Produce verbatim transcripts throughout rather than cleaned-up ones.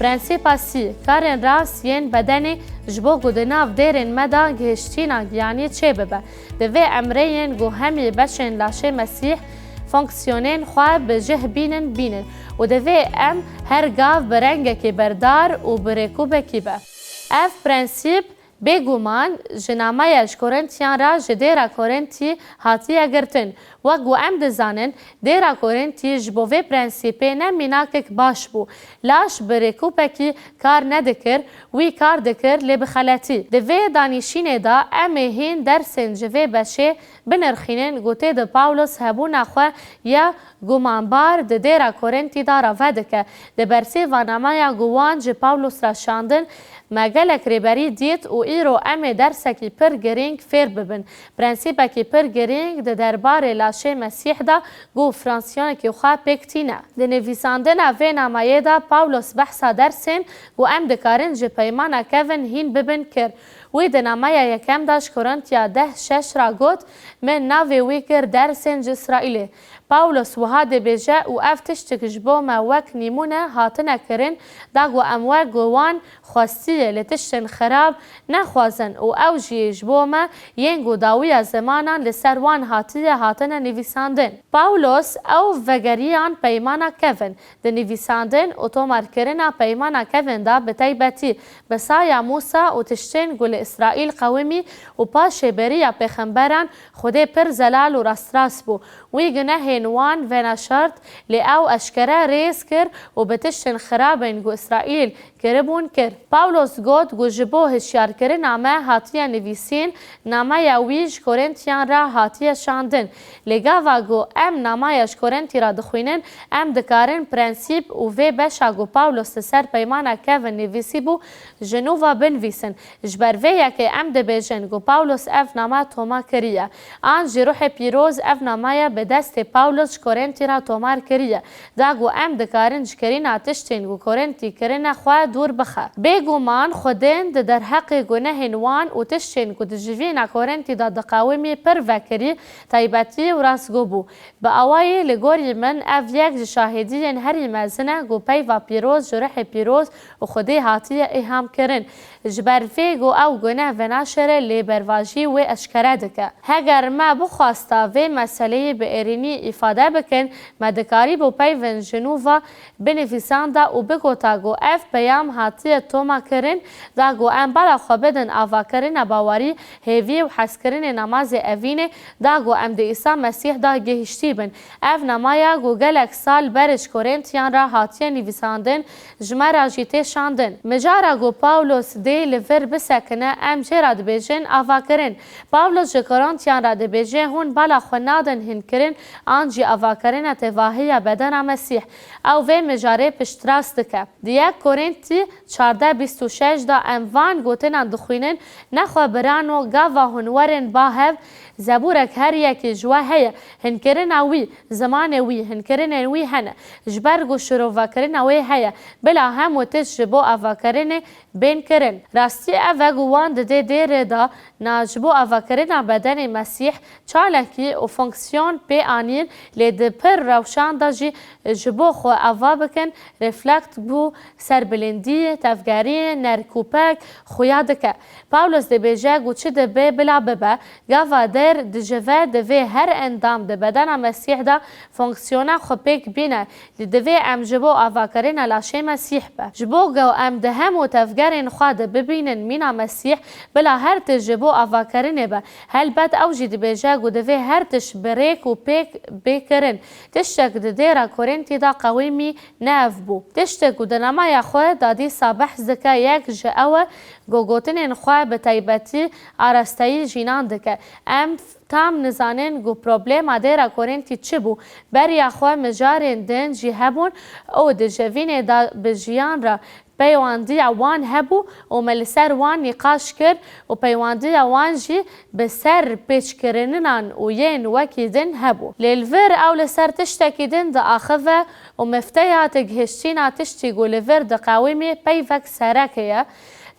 Prensîpa sî, karên rast yên bedenê ji bo ku di nav dêrên me de gihiştîna giyanî çêbibe. Divê em rêyên ku hemî beşên laşê Mesîh fonksiyonên xwe bi cih bînin, bînin û divê em her gav bi rengekî berdar û bi rêkûbekî be. Ev prensîp, bêguman, ji nameya ji Korintiyan re ji dêra Korintî hatiye girtin. Wek ku em dizanin, dêra Korintî ji bo vê prensîpê ne mînakek baş bû. Laş bi rêkûpekî kar nedikir, wî kar dikir, lê bi xeletî. Di vê danîşînê de em ê hîn dersên ji vê beşê binirxînin ku tê de Pawlos hebûna xwe ya gumanbar di dêra Korintî de rave dike. Di bersêva nameya ku wan ji Pawlos re şandin, me gelek rêberî dît û îro em ê dersekî pir girîng fêr bibin. Prensîpekî pir girîng di derbarê laşê Mesîh de ku fransiyonekî xwe pêk tîne. Di nivîsandina vê nameyê de Pawlos behsa dersên ku em dikarin ji peymana kevin hîn bibin kir. Wî di nameya yekem de ji Korintiya deh şeş re got, Min navê wî kir dersên ji Îsraîlê. Pawlos wiha dibêje, û ev tiştik ji bo me wek nîmûne hatine kirin, da ku em wek ku wan xwestiye li tiştên xirab nexwazin û ew jî ji bo me yên ku dawiya zemanan li ser wan hatiye hatine nivîsandin. Pawlos ew vegeriyan peymana kevin. Di nivîsandin û tomarkirina peymana kevin de bi taybetî bi saya Mûsa û tiştên ku li Îsraîl qewimî û paşê beriya pêxemberan Xwedê pir zelal û rastrast bû. Wî gunehên wan venaşart, lê ew eşkere rêz kir û bi tiştên xirabên ku Îsraîl kiribûn kir. Pawlos got ku ji bo hişyarkirina me hatiye nivîsîn, nameya wî ji Korîntiyan re hatiye şandin. Lê gava ku em nameya ji Korîntî re dixwînin, em dikarin prensîp û vê beşa ku Pawlos li ser peymana kevin nivîsîbû, ji nû ve binivîsin. Ji ber vê yekê em dibêjin ku Pawlos ev name toma kiriye. An jî Ruhê Pîroz ev nameya bi destê Pawlos ji Korîntî re tomar kiriye. Da ku em dikarin ji kirîna tiştên ku Korîntî kirine xwe dûr bixe. Bêguman Xwedên di derheqê gunehên wan û tiştên ku di civîna Korîntî de diqewimî pir vekirî, taybetî û rastgo bû. Bi awayî, li gorî min, ev yek ji şahidiyên herî mezin e ku peyva pîroz ji Ruhê Pîroz û Xwedê hatiye îlhamkirin. Ji ber vê ku ew guneh venaşere, lê bervajî wê eşkere dike. Heger me bixwasta vê meseleyê bi êrînî îfade bikin, me dikarîbû peyvên ji nû ve binivîsanda û bigota ku ev peyam hatiye toma kirin, da ku em bala xwe bidin avakirina bawerî, hêvî û hezkirinê namazê evînê, da ku em di Îsa Mesîh de gihiştî bin. Ev namaya ku gelek sal berê ji Korîntiyan re hatiye nivîsandin, ji me re jî tê şandin. Mijara ku Pawlos dê li vir bisekine, em jê re dibêjin avakirin. Pawlos ji Korîntiyan re dibêje, hûn bala xwe nadin hînkirin, an jî avakirina tevahiya bedena Mesîh. Ew vê mijarê piştrast dike. Di yek Korîntî çardeh bîst û şeş de em van gotinan dixwînin, Nexwe birano, gava hûn werin ba hev, zebûrek her yekê ji we heye, hinkirina wî, zimanê wî, hinkirinên wî hene. Ji ber ku şirovekirina wê heye, bila hemû tişt ji bo avakirinê bên kirin. Rastî ev e ku wan di dê dêrê de na ji bo avakirina bedenê Mesîh çalakî û fonksiyon pê anîn, lê di pir rewşan de jî ji bo xwe ava bikin, reflekt bû, serbilindî, tevgerî, nerkûpek, xuya dike. Pawlos dibêje ku çi dibe bila bibe, gava dêr dicive, divê her endam di bedena Mesîh de fonksiyona xwe pêk bîne, lê divê em ji bo avakirina laşê Mesîh be. Ji bo ku em di hemû tevgerên xwe de bibînin mîna Mesîh, bila her tişt ji bo avakirinê be. Helbet ew jî dibêje ku divê her tişt bi rêk û pêk bê kirin. Tiştek di dêra Korîntî de qewimî ne ev bû. Tiştek ku di nameya xwe de dîsa behs dike yek ji ew e ku gotinên xwe bi taybetî arasteyî jînan dike. Em tam nizanin ku problema dêra Korîntî çi bû. Beriya xwe mijarên din jî hebûn û di civînê de bi jiyan re peywandiya wan hebû û me li ser wan nîqaş kir û peywandiya wan jî bi ser pêçkirininan û yên wekî din hebû. Lê li vir ew li ser tiştekî din diaxive û mifteya digihiştîna tiştî ku li vir diqewimî peyvek sereke ye,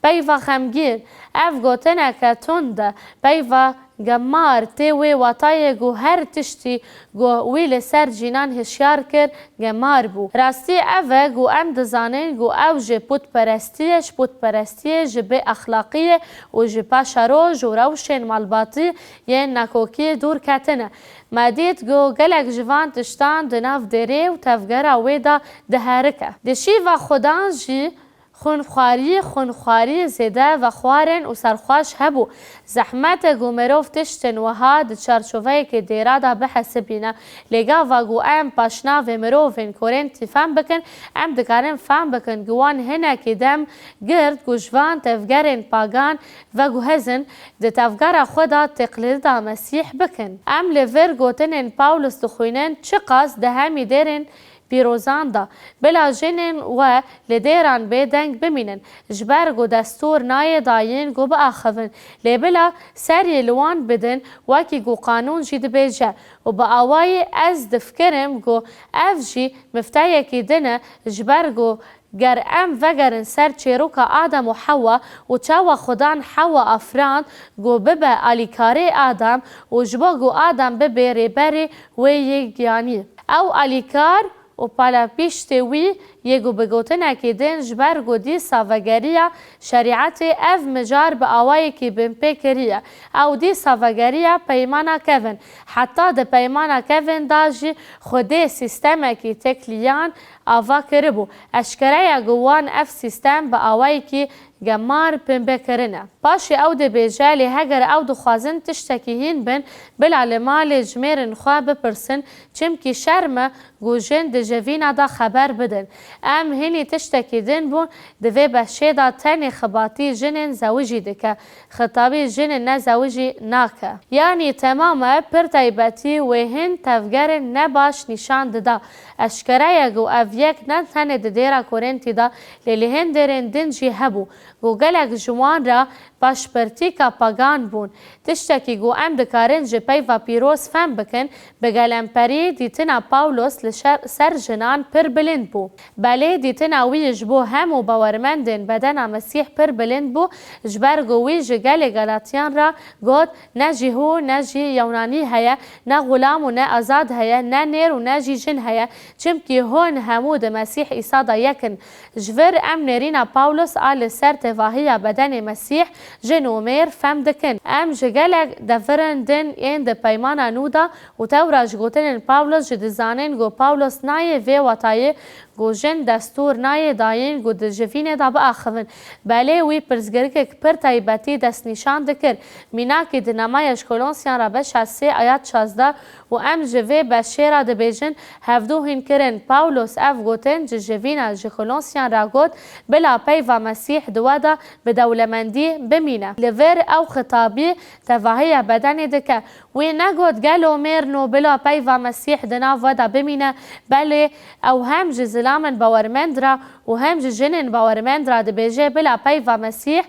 peyva xemgîn. Ev gotineke tund e, peyva Gemar tê wê watayê ku her tiştî ku wî li ser cînan hişyar kir, gemar bû. Rastî ev e ku em dizanin ku ew ji pûtperestiyê, ji pûtperestiyê, ji bêexlaqiyê û ji paşeroj û rewşên malbatî yên nakokî dûr ketine. Me dît ku gelek ji van tiştan di nav dêrê û tevgera wê de diherike. Di şîva Xudan jî xwînxwarî, xwînxwarî zêde vexwarin û serxweş hebû. Zehmet e ku mirov tiştên wiha di çarçoveyekê dêra de bihesibîne. Lê gava ku em paşnavê mirovên Korintî fehm bikin, em dikarin fehm bikin ku wan hinekî dem girt ku ji van tevgerên pagan veguhezin, di tevgera xwe de teqlîda Mesîh bikin. Em li vir gotinên Pawlos dixwînin, çiqas di hemî dêrên pîrozan de, bila jinên we li dêran bêdeng bimînin, ji ber ku destûr nayê dayîn ku biaxivin, lê bila seriyê li wan bidin, wekî ku qanûn jî dibêje. Û bi awayî ez difikirim ku ev jî mifteyekî din e, ji ber ku ger em vegerin ser çêroka Adem û Hewa û çawa Xudan Hewa afirand ku bibe alîkarê Adem û ji bo ku Adem bibe rêberê wê yê giyanî. Ew alîkar û palapîştê wî yê ku bi gotinekî din ji ber ku dîsa vegeriya şerîetê ev mijar bi awayekî binpê kiriye. Ew dîsa vegeriya peymana kevin. Heta di peymana kevin de jî Xwedê sîstemekî tekliyan ava kiribû. Eşkere ye ku wan ev sîstem bi awayekî gemar binpê kirine. Paşê ew dibêje, lê heger ew dixwazin tiştekî hîn bin, bila li malê ji mêrên xwe bipirsin, çimkî şerm e ku jin di jivîna de xeber bidin. Em hinî tiştekî din bûn, di vê beşê de tenê xibatî jinên zewijî dike. Xitabî jinên nezewijî nake. Yanî temam e, pir taybetî wê hin tevgerên nebaş nîşan dida. Eşkere ye ku ev yek ne tenê di dêra Korintî de, lê li hin dêrên din jî hebû, ku gelek ji wan re paşpertîka pagan bûn. Tiştekî ku em dikarin ji peyva pîroz fehm bikin, bi gelemperî dîtina Pawlos li şer-, ser jinan pir bilind bû. Belê, dîtina wî ji bo hemû bawermendên bedena Mesîh pir bilind bû, ji ber ku wî ji gelê Galatiyan re got, ne jî hû, ne jî Yewnanî heye, ne xulam û ne azad heye, ne nêr û ne jî jin heye, çimkî hûn hemû di Mesîh Îsa de yek in. Ji vir em nêrîna Pawlos a li ser tevahiya bedenê Mesîh, jin û mêr, fehm dikin. Em ji gelek devirin din ên di Peymana Nû de û tewra ji gotinên Pawlos jî dizanin ku Pawlos nayê vê watayê ku jin destûr nayê dayîn ku di civînê de biaxivin. Belê wî pirsgirêkek pir taybetî destnîşan dikir. Mînakî di Namaya ji Kolonsiyan re beşa sê ayet şazdeh û em ji vê beşê re dibêjin, hevdû hîn kirin. Pawlos ev gotin ji civîna ji Kolonsiyan re got, bila peyva Mesîh di we de bi dewlemendî bimîne. Li vir ew xitabî tevahiya bedenê dike. Wî negot, gelo mêrno bila peyva Mesîh di nav we de bimîne, belê ew hem ji zilamên bawermend re û hem ji jinên bawermend re dibêje, bila peyva Mesîh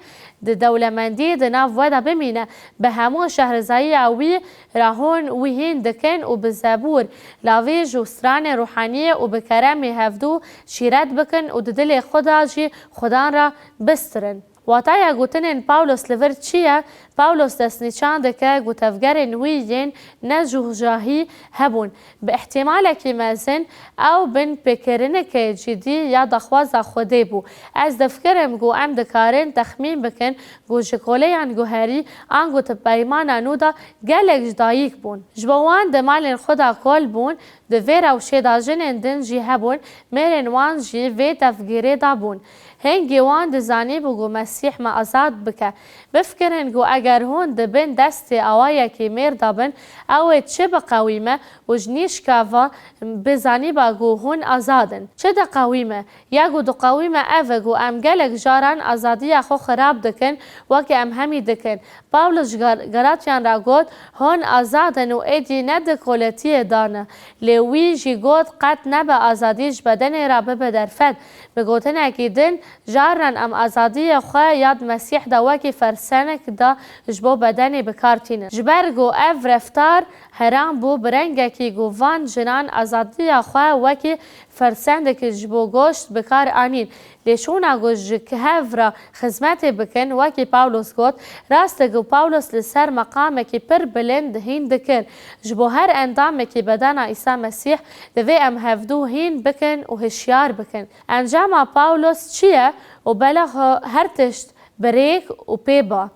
di dewlemendî di nav we de bimîne. Bi hemû şehrezayiya wî re hûn wî hîn dikin û bi zebûr, lavîj û stranê ruhaniyê û bi keremê hevdû şîret bikin û di dilê xwe de jî Xudan re bistirin. Wataya gotinên Pawlos li vir çi ye? Pawlos destnîşan dike ku tevgerên wî yên nejûhjahî hebûn. Bi îhtîmalekî mezin ew binpêkirineke cidî ya daxwaza Xwedê bû. Ez difikirim ku em dikarin texmîn bikin ku ji koleyan guherî ango di Peymana Nû de gelek ji dayik bûn. Ji bo wan di malên xwe de kol bûn, di vê rewşê de jinên din jî hebûn, mêrên wan jî vê tevgêrê de bûn. Hingê wan dizanîbû ku Mesîh me azad bike. Bifikirin ku eger hûn di bin destê awayekî mêr de bin, ew ê çi biqewîme û ji nîşka ve bizanîba ku hûn azad in. Çi diqewîme? Ya ku diqewîme ev e ku em gelek caran azadiya xwe xirab dikin, wekî em hemî dikin. Pawlos ji Gal-, Galatiyan re got, hûn azad in û êdî ne di koletiyê de ne. Lê wî jî got, qet nebe azadî ji bedenê re bibe derfet. Bi gotinekî din, caran em azadiyê xwe ya di Mesîh de wekî fersenek de ji bo bedenê bi kar tînin. Ji ber ku ev reftar heram bû, bi rengekî ku van jinan azadiya xwe wekî fersendekî ji bo goşt bi kar anîn. Lê şûna ku ji hev re xizmetê bikin, wekî Pawlos got, rast e ku Pawlos li ser meqamekî pir bilind hîn dikir. Ji bo her endamekî bedena Îsa Mesîh divê em hevdû hîn bikin û hişyar bikin. Encama Pawlos çi ye û bela xwe her tişt bi rêk û pê ba?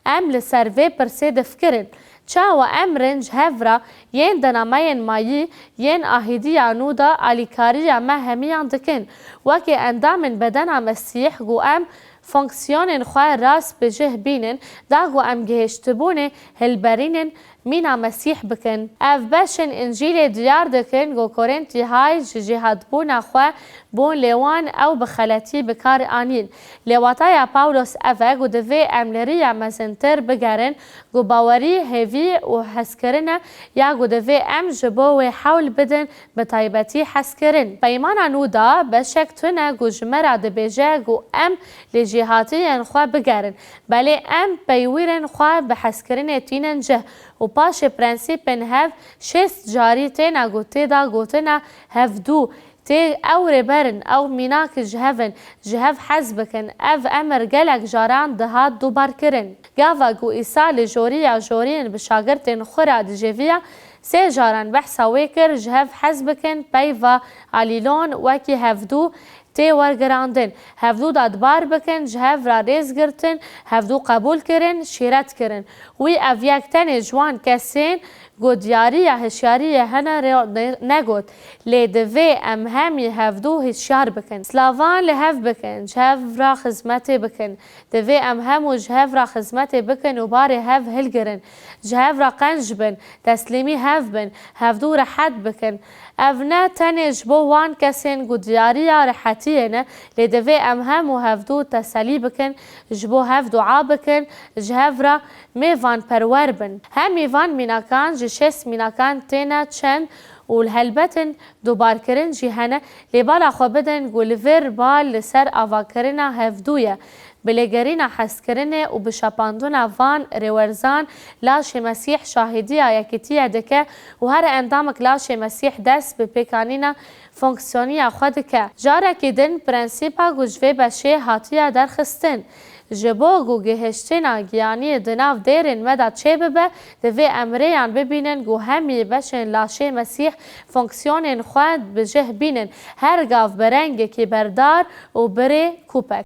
Em li ser vê pirsê difikirin. Çawa em rind ji hev re yên di nameyên mayî yên Ahîdiya Nû de alîkariya me hemiyan dikin? Wekî endamên bedena Mesîh ku em fonksiyonên xwe rast bi cih bînin, da ku em gihiştibûnê hilberînin mîna Mesîh bikin. Ev beşên Încîlê diyar dikin ku Korîntîhay ji cîhatbûna xwe bûn, lê wan ew bi xeletî bi kar anîn. Lê wataya Pawlos ev e ku divê em li riya mezintir bigerin, ku bawerî, hêvî û hezkirin e, ya ku divê em ji bo wê hewl bidin, bi taybetî hezkirin. Peymana Nû de beşek tune ku ji me re dibêje ku em li cîhatiyên xwe bigerin, belê em peywirên xwe bi hezkirinê tînin cih û paşê prensîpên hev şêst carî têne ku tê de gotine hevdû, tê ew rêber in, ew mînak ji hev in, ji hev hez bikin. Ev emir gelek caran dihat dubarkirin. Gava ku Îsa li joriya joriyên bi şagirtên xwe re dicêviya, sê caran behsa wê kir, ji hev hez bikin, peyva alîlon wekî hevdû tê wergirandin. Hevdû dadbar bikin, ji hev re rêz girtin, hevdû qebûl kirin, şîret kirin. Wî ev yek tenê ji wan kesên ku diyariya hişyariyê hene re ne-, negot, lê divê em hemî hevdû hişyar bikin. Silavan li hev bikin, ji hev re xizmetê bikin. Divê em hemû ji hev re xizmetê bikin û barê hev hilgirin. Ji hev re qenc bin, teslîmî hev bin, hevdû rehet bikin. Ev ne tenê ji bo wan kesên ku diyariya rehetiyê ne, lê divê em hemû hevdû teselî bikin, ji bo hev dua bikin, ji hev re mêvanperwer bin. Hemî van mînakan ji şêst mînakan têne çend û helbetin dubarkirin jî hene, lê bala xwe bidin ku li vir bal li ser avakirina hevdû ye. Bi lêgerîna hezkirinê û bi şapandina van rêwerzan laşê Mesîh şahîdiya yekîtiyê dike û her endamek laşê Mesîh dest bi pêkanîna fonksiyoniya xwe dike. Carekî din prensîpa ku ji vê beşê hatiye derxistin. Ji bo ku gihiştina giyanî di nav dêrên me de çêbibe, divê em rêyan bibînin ku hemî beşên laşê Mesîh fonksiyonên xwe bi cih bînin, her gav bi rengekî berdar û bi rê kûpek.